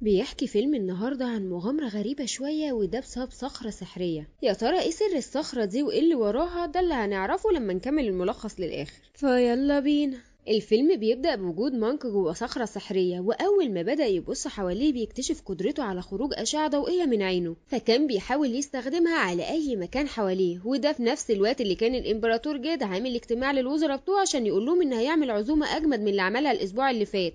بيحكي فيلم النهاردة عن مغامرة غريبة شوية، وده بسبب صخرة سحرية. يا ترى ايه سر الصخرة دي وايه اللي وراها؟ ده اللي هنعرفه لما نكمل الملخص للآخر، فيلا بينا. الفيلم بيبدأ بوجود مانك جوه صخرة سحرية، وأول ما بدأ يبص حواليه بيكتشف قدرته على خروج أشعة ضوئية من عينه، فكان بيحاول يستخدمها على أي مكان حواليه. وده في نفس الوقت اللي كان الإمبراطور جاد عامل اجتماع للوزراء بتوعه عشان يقول لهم إن هيعمل عزومة أجمد من اللي عملها الأسبوع اللي فات.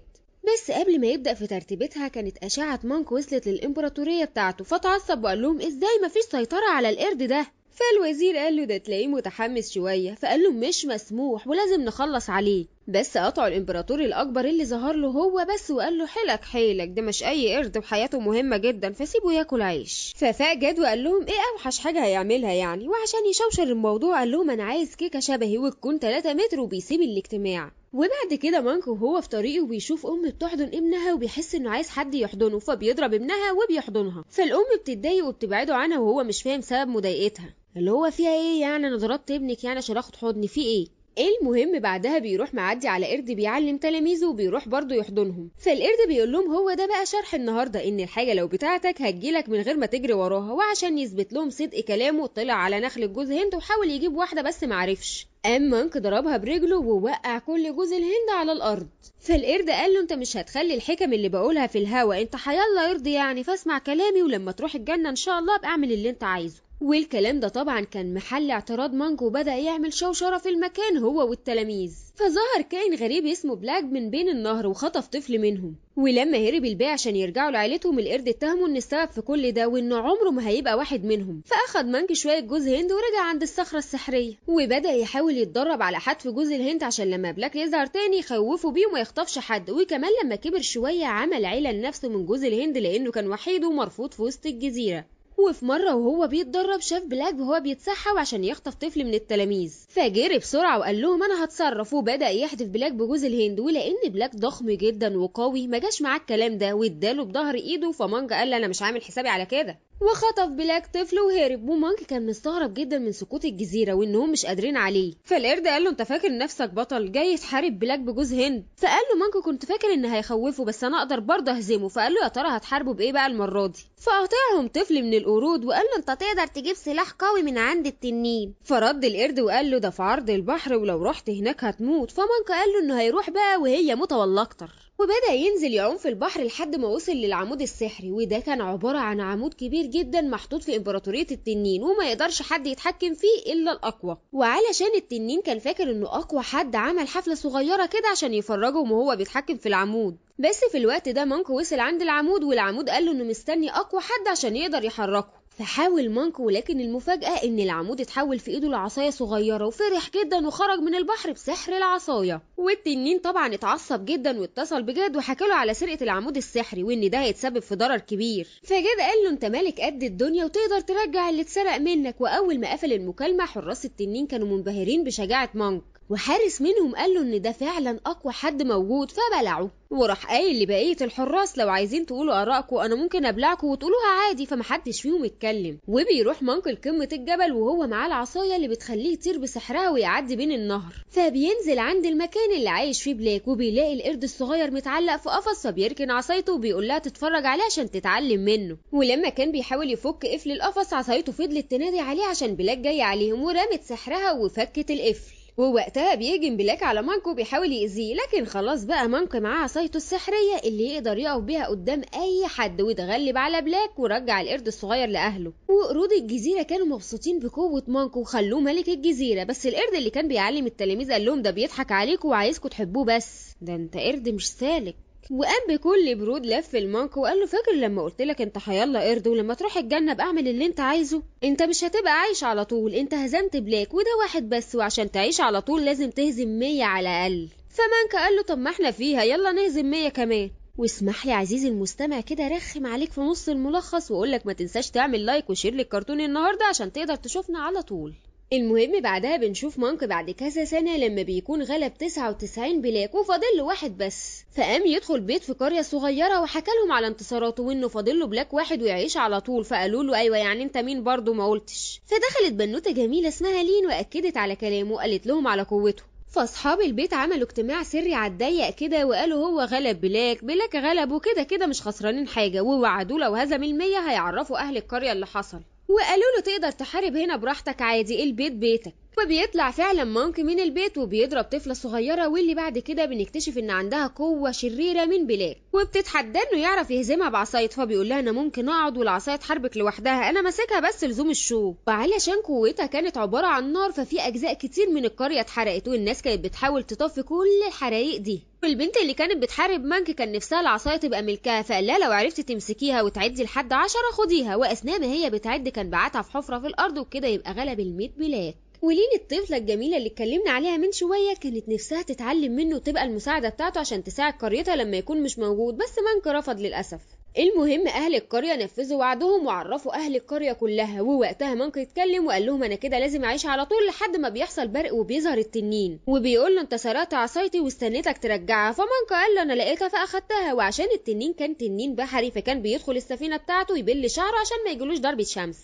بس قبل ما يبدأ في ترتيبتها كانت أشعة مانك وصلت للإمبراطورية بتاعته، فتعصب وقال لهم إزاي مفيش سيطرة على القرد ده؟ فالوزير قال له ده تلاقيه متحمس شوية، فقال له مش مسموح ولازم نخلص عليه. بس قطعوا الامبراطور الاكبر اللي ظهر له هو بس وقال له حيلك حيلك، ده مش اي قرد وحياته مهمة جدا، فسيبه ياكل عيش. ففاق جاد وقال لهم ايه اوحش حاجة هيعملها يعني، وعشان يشوشر الموضوع قال لهم انا عايز كيكة شبهي وتكون 3 متر، وبيسيب الاجتماع. وبعد كده مانك وهو في طريقه بيشوف ام بتحضن ابنها وبيحس انه عايز حد يحضنه، فبيضرب ابنها وبيحضنها. فالام بتتضايق وبتبعده عنها وهو مش فاهم سبب مضايقتها، اللي هو فيها ايه يعني، انا ضربت ابنك يعني عشان اخد حضني، في ايه؟ المهم بعدها بيروح معدي على قرد بيعلم تلاميذه وبيروح برضه يحضنهم. فالقرد بيقول لهم هو ده بقى شرح النهارده، ان الحاجة لو بتاعتك هتجيلك من غير ما تجري وراها. وعشان يثبت لهم صدق كلامه طلع على نخله جوز هند وحاول يجيب واحدة بس معرفش، قام مانك ضربها برجله ووقع كل جوز الهند على الارض. فالقرد قال له انت مش هتخلي الحكم اللي بقولها في الهوا، انت حيالله قرد يعني، فاسمع كلامي ولما تروح الجنة ان شاء الله ابقى اعمل اللي انت عايزه. والكلام ده طبعا كان محل اعتراض مانك، وبدأ يعمل شوشرة في المكان هو والتلاميذ. فظهر كائن غريب اسمه بلاك من بين النهر وخطف طفل منهم، ولما هرب الباقي عشان يرجعوا لعيلتهم القرد اتهموا ان السبب في كل ده وان عمره ما هيبقى واحد منهم. فاخد مانك شوية جوز هند ورجع عند الصخرة السحريه، وبدا يحاول يتدرب على حتف جوز الهند عشان لما بلاك يظهر تاني يخوفه بيه وما يخطفش حد. وكمان لما كبر شوية عمل عيله لنفسه من جوز الهند لانه كان وحيد ومرفوض في وسط الجزيرة. وفي مرة وهو بيتدرب شاف بلاك وهو بيتسحب عشان يخطف طفل من التلاميذ، فجري بسرعة وقال لهم انا هتصرف، وبدأ يحدف بلاك بجوز الهند. ولان بلاك ضخم جدا وقوي ما جاش معاه الكلام ده واداله بظهر ايده، فمانك قال انا مش عامل حسابي على كده، وخطف بلاك طفل وهرب. ومانك كان مستغرب جدا من سقوط الجزيرة وانهم مش قادرين عليه. فالقرد قال له انت فاكر نفسك بطل جاي تحارب بلاك بجوز هند؟ فقال له مانك كنت فاكر ان هيخوفه بس انا اقدر برضه اهزمه. فقال له يا ترى هتحاربه بايه بقى المرة دي؟ فقاطعهم طفل من القرود وقال له انت تقدر تجيب سلاح قوي من عند التنين. فرد القرد وقال له ده في عرض البحر ولو رحت هناك هتموت. فمانك قال له انه هيروح بقى وهي موته ولا اكتر، وبدأ ينزل يعوم في البحر لحد ما وصل للعمود السحري، وده كان عبارة عن عمود كبير جدا محطوط في إمبراطورية التنين وما يقدرش حد يتحكم فيه إلا الأقوى. وعلشان التنين كان فاكر إنه أقوى حد عمل حفلة صغيرة كده عشان يفرجهم وهو بيتحكم في العمود. بس في الوقت ده مانك وصل عند العمود، والعمود قال له إنه مستني أقوى حد عشان يقدر يحركه. فحاول مانك، ولكن المفاجأة إن العمود اتحول في إيده لعصاية صغيرة، وفرح جدا وخرج من البحر بسحر العصاية. والتنين طبعا اتعصب جدا واتصل بجاد وحكى له على سرقة العمود السحري وإن ده هيتسبب في ضرر كبير. فجاد قال له أنت مالك قد الدنيا وتقدر ترجع اللي اتسرق منك. وأول ما قفل المكالمة حراس التنين كانوا منبهرين بشجاعة مانك، وحارس منهم قال له ان ده فعلا اقوى حد موجود، فبلعه. وراح قايل لبقية الحراس لو عايزين تقولوا ارائكم انا ممكن ابلعكم وتقولوها عادي، فمحدش فيهم اتكلم. وبيروح مانك لقمة الجبل وهو معاه العصاية اللي بتخليه يطير بسحرها ويعدي بين النهر. فبينزل عند المكان اللي عايش فيه بلاك، وبيلاقي القرد الصغير متعلق في قفص، فبيركن عصايته وبيقول لها تتفرج عليه عشان تتعلم منه. ولما كان بيحاول يفك قفل القفص عصايته فضلت تنادي عليه عشان بلاك جاي عليهم، ورمت سحرها وفكت القفل. ووقتها بيهجم بلاك على مانك وبيحاول يأذيه، لكن خلاص بقى مانك معاه عصايته السحرية اللي يقدر يقف بيها قدام أي حد، ويتغلب على بلاك ورجع القرد الصغير لأهله. وقرود الجزيرة كانوا مبسوطين بقوة مانك وخلوه ملك الجزيرة، بس القرد اللي كان بيعلم التلاميذ قال لهم ده بيضحك عليكم وعايزكم تحبوه بس، ده انت قرد مش سالك. وقام بكل برود لف المانك وقال له فاكر لما قلت لك انت حيالله قرد ولما تروح الجنة ابقى اعمل اللي انت عايزه؟ انت مش هتبقى عايش على طول، انت هزمت بلاك وده واحد بس، وعشان تعيش على طول لازم تهزم 100 على الاقل. فمانك قال له طب ما احنا فيها، يلا نهزم 100 كمان. واسمح لي عزيزي المستمع كده رخم عليك في نص الملخص واقول لك ما تنساش تعمل like و share للكرتون النهارده عشان تقدر تشوفنا على طول. المهم بعدها بنشوف مانك بعد كذا سنة لما بيكون غلب 99 بلاك وفاضل له واحد بس، فقام يدخل بيت في قرية صغيرة وحكى لهم على انتصاراته وانه فاضل له بلاك واحد ويعيش على طول. فقالوا له ايوه يعني انت مين برضه ما قلتش. فدخلت بنوتة جميلة اسمها لين واكدت على كلامه وقالت لهم على قوته. فاصحاب البيت عملوا اجتماع سري على الضيق كده، وقالوا هو غلب بلاك، بلاك غلبه، كده كده مش خسرانين حاجة، ووعدوه لو هزم 100 هيعرفوا اهل القرية اللي حصل، وقالوا له تقدر تحارب هنا براحتك عادي، البيت بيتك. وبيطلع فعلا مانك من البيت وبيضرب طفله صغيرة، واللي بعد كده بنكتشف ان عندها قوة شريرة من بلاك، وبتتحدى انه يعرف يهزمها بعصاية، فبيقول لها انا ممكن اقعد والعصايه تحاربك لوحدها، انا ماسكها بس لزوم ال show. وعلشان قوتها كانت عبارة عن نار، ففي اجزاء كتير من القرية اتحرقت، والناس كانت بتحاول تطفي كل الحرايق دي. والبنت اللي كانت بتحارب مانك كان نفسها العصاية تبقى ملكها، فقال لها لو عرفتي تمسكيها وتعدي لحد 10 خديها. واثناء ما هي بتعد كان بعتها في حفره في الارض، وكده يبقى غلب 100 بلاك. ولين الطفلة الجميلة اللي اتكلمنا عليها من شوية كانت نفسها تتعلم منه وتبقى المساعدة بتاعته عشان تساعد قريتها لما يكون مش موجود، بس مانك رفض للأسف. المهم أهل القرية نفذوا وعدهم وعرفوا أهل القرية كلها، ووقتها مانك اتكلم وقال لهم أنا كده لازم أعيش على طول لحد ما بيحصل برق وبيظهر التنين، وبيقول له أنت سرقت عصايتي واستنيتك ترجعها، فمانك قال له أنا لقيتها فأخدتها. وعشان التنين كان تنين بحري فكان بيدخل السفينة بتاعته يبل شعره عشان ما يجيلوش ضربة شمس.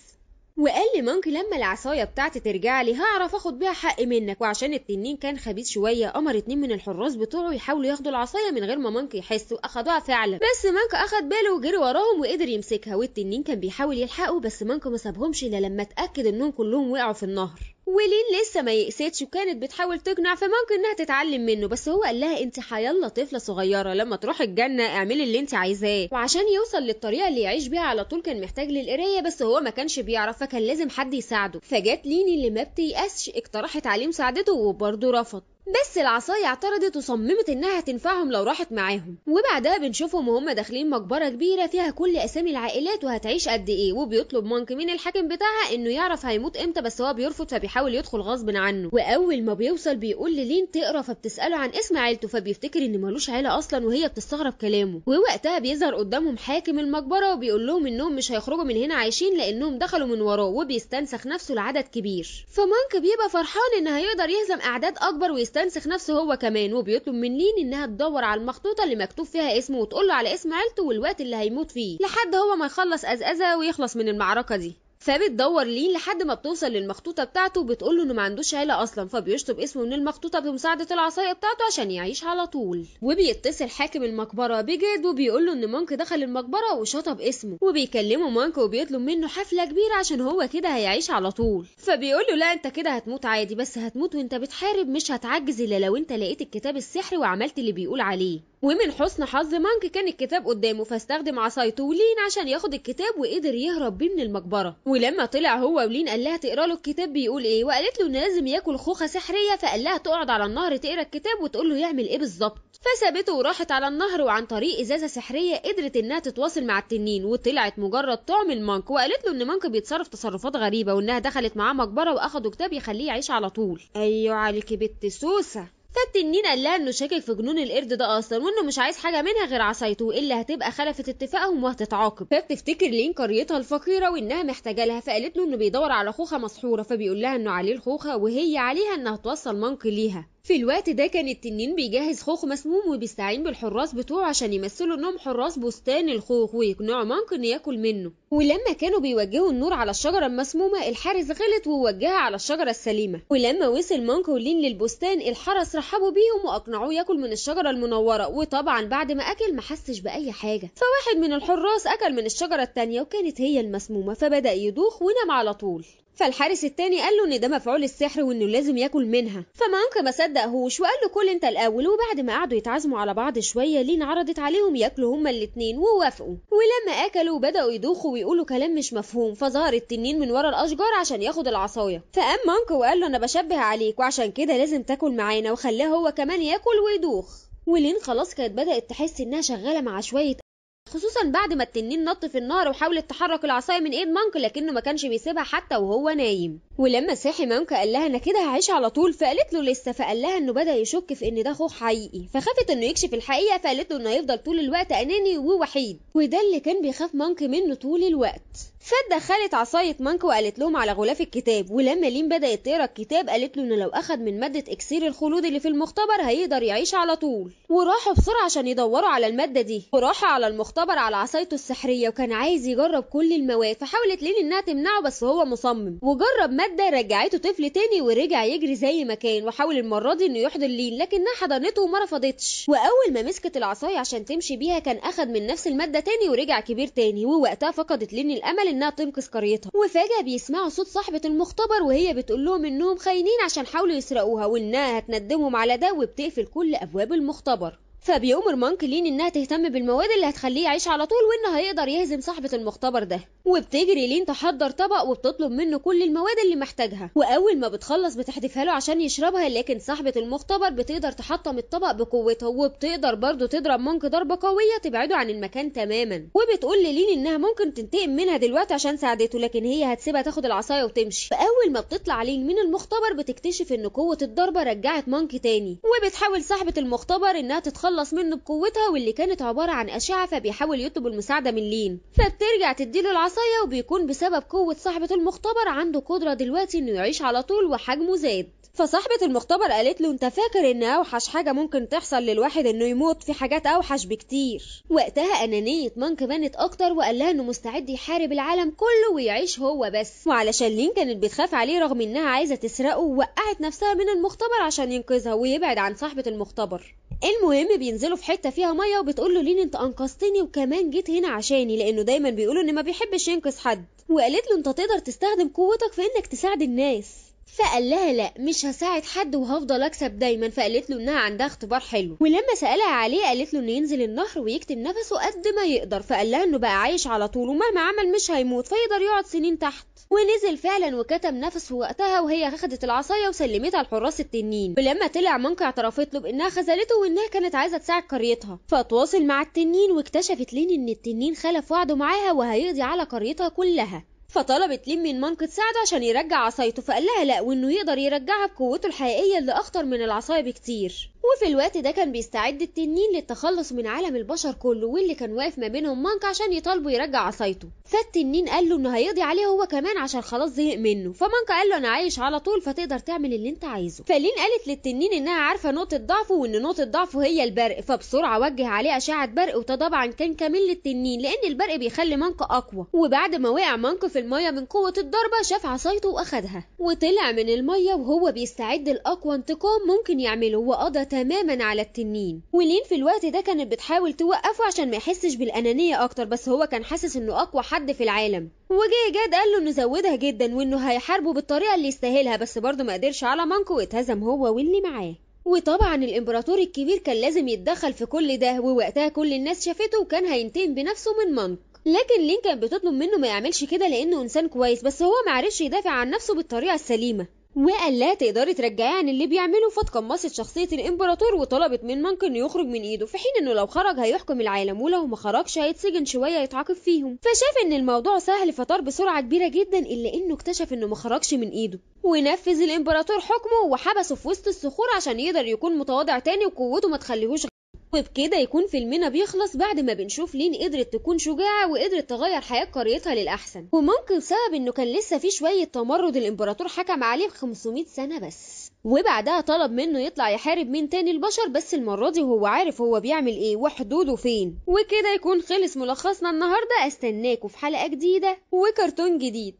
وقال لمانك لما العصاية بتاعتي ترجع لي هعرف اخد بيها حق منك. وعشان التنين كان خبيث شوية امر 2 من الحراس بتوعه يحاولوا ياخدوا العصاية من غير ما مانك يحس، واخدوها فعلا، بس مانك اخد باله وجري وراهم وقدر يمسكها، والتنين كان بيحاول يلحقه بس مانك ما سابهمش الا لما اتاكد انهم كلهم وقعوا في النهر. ولين لسه ما يئستش وكانت بتحاول تقنع في مانك انها تتعلم منه، بس هو قال لها انت حيالله طفله صغيرة، لما تروح الجنة اعملي اللي انت عايزاه. وعشان يوصل للطريقة اللي يعيش بيها على طول كان محتاج للقرايه، بس هو ما كانش بيعرف فكان لازم حد يساعده. فجت ليني اللي ما بتيأسش اقترحت عليه مساعدته وبرضه رفض، بس العصاية اعترضت وصممت انها هتنفعهم لو راحت معاهم. وبعدها بنشوفهم وهم داخلين مقبره كبيرة فيها كل اسامي العائلات وهتعيش قد ايه، وبيطلب مانك من الحاكم بتاعها انه يعرف هيموت امتى، بس هو بيرفض فبيحاول يدخل غصب عنه. واول ما بيوصل بيقول للين تقرا، فبتساله عن اسم عيلته فبيفتكر ان ملوش عيله اصلا، وهي بتستغرب كلامه. ووقتها بيظهر قدامهم حاكم المقبرة وبيقول لهم انهم مش هيخرجوا من هنا عايشين لانهم دخلوا من وراه، وبيستنسخ نفسه لعدد كبير. فمانك بيبقى فرحان ان هيقدر يهزم اعداد اكبر ويستنسخ نفسه هو كمان، وبيطلب من لين انها تدور على المخطوطه اللي مكتوب فيها اسمه وتقول له على اسم عيلته والوقت اللي هيموت فيه لحد هو ما يخلص ازازة ويخلص من المعركة دي. فبتدور لين لحد ما بتوصل للمخطوطه بتاعته وبتقول له انه ما عندوش عيله اصلا، فبيشطب اسمه من المخطوطه بمساعدة العصاية بتاعته عشان يعيش على طول. وبيتصل حاكم المقبرة بجد وبيقول له ان مانك دخل المقبرة وشطب اسمه، وبيكلمه مانك وبيطلب منه حفلة كبيرة عشان هو كده هيعيش على طول. فبيقول له لا انت كده هتموت عادي، بس هتموت وانت بتحارب، مش هتعجز الا لو انت لقيت الكتاب السحري وعملت اللي بيقول عليه. ومن حسن حظ مانك كان الكتاب قدامه، فاستخدم عصايته ولين عشان ياخد الكتاب وقدر يهرب بيه من المقبرة. ولما طلع هو ولين قال لها تقرا له الكتاب بيقول ايه، وقالت له ان لازم ياكل خوخه سحريه، فقال لها تقعد على النهر تقرا الكتاب وتقول له يعمل ايه بالظبط. فسابته وراحت على النهر، وعن طريق ازازة سحريه قدرت انها تتواصل مع التنين، وطلعت مجرد طعم المانك، وقالت له ان مانك بيتصرف تصرفات غريبة وانها دخلت معاه مقبره واخدوا كتاب يخليه يعيش على طول. ايوه عليكي بنت سوسة. فالتنين قال لها انه شاكك في جنون القرد ده اصلا، وانه مش عايز حاجة منها غير عصايته، والا هتبقى خلفت اتفاقهم وهتتعاقب. فبتفتكر لين قريتها الفقيرة وانها محتاجه لها، فقالت له انه بيدور على خوخه مسحوره، فبيقول لها انه عليه الخوخه وهي عليها انها توصل مانك ليها. في الوقت ده كان التنين بيجهز خوخ مسموم وبيستعين بالحراس بتوعه عشان يمثلوا انهم حراس بستان الخوخ ويقنعوا مانك انه ياكل منه. ولما كانوا بيوجهوا النور على الشجرة المسمومه الحارس غلط ووجهها على الشجرة السليمة. ولما وصل مانك ولين للبستان الحرس رحبوا بيهم واقنعوه ياكل من الشجرة المنورة، وطبعا بعد ما اكل ما حسش باي حاجة. فواحد من الحراس اكل من الشجرة الثانية وكانت هي المسمومه، فبدا يدوخ ونام على طول. فالحارس التاني قال له ان ده مفعول السحر وانه لازم ياكل منها، فمانك ما صدقهوش وقال له كل انت الاول. وبعد ما قعدوا يتعازموا على بعض شوية لين عرضت عليهم ياكلوا هما الاتنين ووافقوا. ولما اكلوا بداوا يدوخوا ويقولوا كلام مش مفهوم، فظهر التنين من ورا الاشجار عشان ياخد العصاية. فقام مانك وقال له انا بشبه عليك وعشان كده لازم تاكل معانا، وخلاه هو كمان ياكل ويدوخ. ولين خلاص كانت بدات تحس انها شغالة مع شوية، خصوصا بعد ما التنين نط في النهر وحاولت تحرك العصاية من ايد مانك لكنه ما كانش بيسيبها حتى وهو نايم. ولما صحي مانك قال لها انا كده هعيش على طول، فقالت له لسه، فقال لها انه بدا يشك في ان ده خوخ حقيقي، فخافت انه يكشف الحقيقة، فقالت له انه هيفضل طول الوقت اناني ووحيد، وده اللي كان بيخاف مانك منه طول الوقت. فدخلت عصاية مانك وقالت لهم على غلاف الكتاب. ولما لين بدات تقرا الكتاب قالت له انه لو اخد من مادة اكسير الخلود اللي في المختبر هيقدر يعيش على طول. وراحوا بسرعة عشان يدوروا على المادة دي، وراحوا على المختبر المختبر على عصايته السحريه وكان عايز يجرب كل المواد، فحاولت لين انها تمنعه بس هو مصمم، وجرب مادة رجعته طفل تاني ورجع يجري زي ما كان، وحاول المرة دي انه يحضن لين لكنها حضنته وما رفضتش. واول ما مسكت العصاية عشان تمشي بيها كان اخد من نفس المادة تاني ورجع كبير تاني، ووقتها فقدت لين الامل انها تنقذ قريتها. وفجاة بيسمعوا صوت صاحبه المختبر وهي بتقول لهم انهم خاينين عشان حاولوا يسرقوها وانها هتندمهم على ده، وبتقفل كل ابواب المختبر. فبيأمر مانك لين انها تهتم بالمواد اللي هتخليه يعيش على طول وانه هيقدر يهزم صاحبة المختبر ده. وبتجري لين تحضر طبق وبتطلب منه كل المواد اللي محتاجها، واول ما بتخلص بتحدفها له عشان يشربها، لكن صاحبة المختبر بتقدر تحطم الطبق بقوتها، وبتقدر برضه تضرب مانك ضربة قوية تبعده عن المكان تماما. وبتقول للين انها ممكن تنتقم منها دلوقتي عشان ساعدته، لكن هي هتسيبها تاخد العصاية وتمشي. فاول ما بتطلع لين من المختبر بتكتشف ان قوة الضربة رجعت مانك تاني، وبتحاول صاحبة المختبر انها تتخلص منه بقوتها واللي كانت عبارة عن أشعة، فبيحاول يطلب المساعدة من لين، فبترجع تديله العصاية، وبيكون بسبب قوة صاحبة المختبر عنده قدرة دلوقتي انه يعيش على طول وحجمه زاد. فصاحبة المختبر قالت له انت فاكر ان اوحش حاجة ممكن تحصل للواحد انه يموت؟ في حاجات اوحش بكتير. وقتها انانية مانك بانت اكتر، وقال لها انه مستعد يحارب العالم كله ويعيش هو بس. وعلشان لين كانت بتخاف عليه رغم انها عايزة تسرقه، وقعت نفسها من المختبر عشان ينقذها ويبعد عن صاحبة المختبر. المهم بينزلوا في حتة فيها مية، وبتقول له لين انت انقذتني وكمان جيت هنا عشاني، لانه دايما بيقولوا ان ما بيحبش ينقذ حد. وقالت له انت تقدر تستخدم قوتك في انك تساعد الناس، فقال لها لا مش هساعد حد وهفضل اكسب دايما. فقالت له انها عندها اختبار حلو، ولما سالها عليه قالت له انه ينزل النهر ويكتم نفسه قد ما يقدر، فقال لها انه بقى عايش على طول ومهما عمل مش هيموت، فيقدر يقعد سنين تحت. ونزل فعلا وكتم نفسه وقتها، وهي اخدت العصاية وسلمتها لحراس التنين. ولما طلع مانك اعترفت له بانها خذلته وانها كانت عايزه تساعد قريتها، فتواصل مع التنين، واكتشفت لين ان التنين خلف وعده معاها وهيقضي على قريتها كلها. فطلبت لين من مانك تساعده عشان يرجع عصايته، فقال لها لا، وانه يقدر يرجعها بقوته الحقيقية اللي اخطر من العصاية بكتير. وفي الوقت ده كان بيستعد التنين للتخلص من عالم البشر كله، واللي كان واقف ما بينهم مانك عشان يطالبه يرجع عصايته. فالتنين قال له انه هيقضي عليه هو كمان عشان خلاص زهق منه، فمانك قال له انا عايش على طول فتقدر تعمل اللي انت عايزه. فلين قالت للتنين انها عارفه نقطة ضعفه وان نقطة ضعفه هي البرق، فبسرعه وجه عليه اشعه برق، وده طبعا كان كمين للتنين لان البرق بيخلي مانك اقوى. وبعد ما وقع مانك في المية من قوة الضربة شاف عصايته واخدها وطلع من المية وهو بيستعد لاقوى انتقام ممكن يعمله، وقضى تماما على التنين. ولين في الوقت ده كانت بتحاول توقفه عشان ما يحسش بالانانية اكتر، بس هو كان حاسس انه اقوى حد في العالم. وجه جاد قال له انه زودها جدا وانه هيحاربه بالطريقة اللي يستاهلها، بس برضه ما قدرش على مانكو واتهزم هو واللي معاه. وطبعا الامبراطور الكبير كان لازم يتدخل في كل ده، ووقتها كل الناس شافته وكان هينتقم بنفسه من مانك. لكن لين كانت بتطلب منه ما يعملش كده لانه انسان كويس، بس هو معرفش يدافع عن نفسه بالطريقة السليمة، وقال لها تقدري ترجعيه عن اللي بيعمله. فتقمصت شخصية الامبراطور وطلبت من مانك انه يخرج من ايده، في حين انه لو خرج هيحكم العالم، ولو ما خرجش هيتسجن شوية يتعاقب فيهم. فشاف ان الموضوع سهل فطار بسرعة كبيرة جدا، الا انه اكتشف انه ما خرجش من ايده، ونفذ الامبراطور حكمه وحبسه في وسط الصخور عشان يقدر يكون متواضع تاني وقوته ما تخليهوش. وبكده يكون فيلمنا بيخلص بعد ما بنشوف لين قدرت تكون شجاعة وقدرت تغير حياة قريتها للأحسن. وممكن بسبب انه كان لسه في شوية تمرد الامبراطور حكم عليه ب 500 سنة بس، وبعدها طلب منه يطلع يحارب مين تاني البشر، بس المرة دي وهو عارف هو بيعمل ايه وحدوده فين. وكده يكون خلص ملخصنا النهاردة. استناكوا في حلقة جديدة وكرتون جديد.